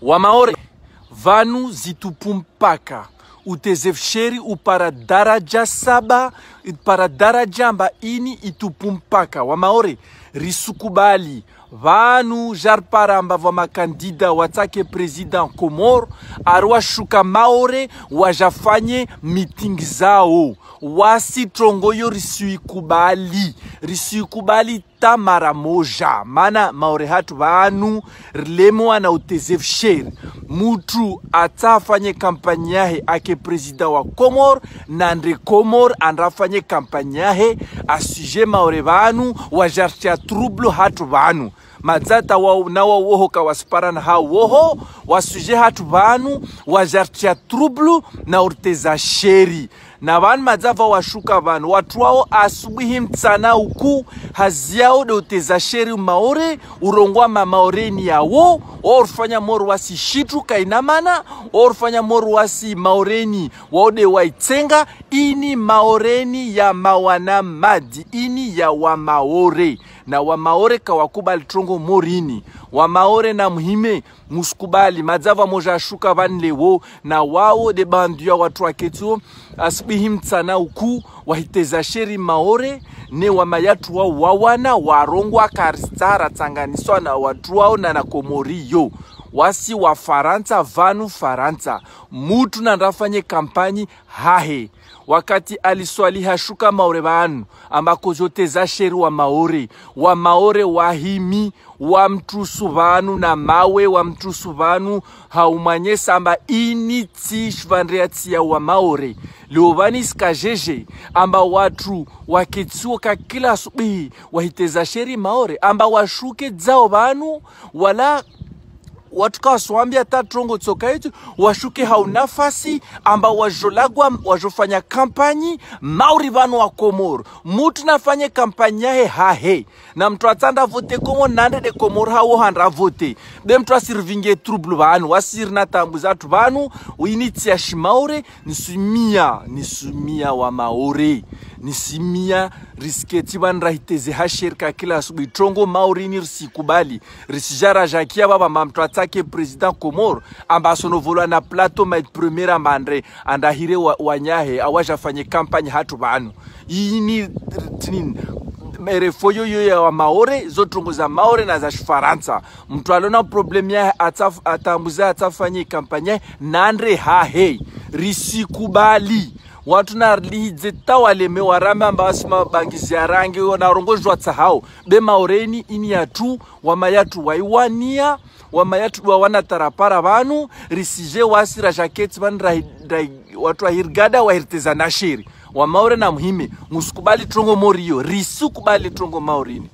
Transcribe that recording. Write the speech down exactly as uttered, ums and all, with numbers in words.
Wa Maore, vanu zitupu mpaka. Uteze fsheri upara daraja saba, upara daraja amba ini itupu mpaka. Wa Maore, risukubali. Vanu jaripara amba vwa makandida watsake président Comores, ari washuka Maore, wajafanye meeting zawo. Wasi trongo iyo risuikubali. Risuikubali ta mara moja. Mana Maore hatru vanu, rilemewa na uteze fsheri. Mutru atsaha afanye kampanyi yahe ake président wa Comores, na nde Comores, anda afanye kampanyi yahe, asuje Maore vanu, wajartia trouble hatru vanu. Madza ta wa, na wa woho ka wasipara na ha woho, wasuje hatru vanu, wajartia trouble, na uriteza sheri. Na vanu madza vwa washuka vanu, watru wawo asubuhi, mtsana, uku, hazi yawo nde uteza sheri Maore, urongoa ma Maore ini yawo, o urifanya Maore wasi shitru kaina mana, o urifanya Maore wasi Maore ini wawo nde waitsenga, ini Maore ini ya mawana madi, ini ya wa Maore. Na wa Maore kawakubali trongo Maore ini. Wa Maore na muhime, musukubali, madza vwa moja ashuka vanu leo, na wawo nde bandu ya watru waketsi wo, asubuhi, mtsana, uku, wahiteza sheri Maore, ne wa mayatru wawo wawana, warongoa ka risitsara tsanganiswa na watru wawo na na Comores iyo. Wasi wa Farantsa, vanu Farantsa. Mutru nanda afanye kampanyi hahe. Wakati Ali Swalihi ashuka Maore vanu, amba kojo teza sheri wa Maore, wa Maore wahimi, wamtrusu vanu na mawe, wamtrusu vanu ha umwanyesa amba ini tsi shivandre ya tsi ya wa Maore. Leo vani sikajeje, amba watru waketsi wo ka kila asubuhi wahiteza sheri Maore, amba washuke dzao vanu, wala watru kawasuambia ta trongo tsoka itu, washuke ha unafasi, amba wajolagwa, wajofanya kampanyi, Maore vanu wa Comores. Mutru nafanye kampanyi yahe hahe. Na mutru atsa anda vote Comores, na nde nde Comores hawo handa vote. Be mutru asirivinge trouble vanu, wasi rina tambuza atru vanu, ini tsi ya shimaore, nisumia, nisumia wa Maore. Nisumia, risiketsi vanu rahiteze ha sheri ka kila asubuhi. Trongo Maore ini risikubali. Risijara jakia vava amba mutru atsake président Comores, amba asonovolwa na plateau Maitre Premier amba nde, anda ahire wa, wanyahe, awaja afanye kampanyi hatru vanu. Ini, tinin, merefo yoyo ya wa Maore, zo trongo za Maore na za Shifarantsa. Mutru alona problème yahe atsa, atambuza atsa afanye kampanyi, na nde hahe. Risikubali. Watru narilihidze ta walemewa rame amba wasi mabangizi ya rangi, yo narongoa jo watsahao. Be Maore ini, ini yatru, wa mayatru waiwania, wa mayatru wawana tarapara vanu, risije wasi rajaketsi vanu ra, ra, watru wahirigada, wahiriteza na sheri. Wa Maore na muhime, musikubali trongo Maore iyo, risikubali trongo Maore ini.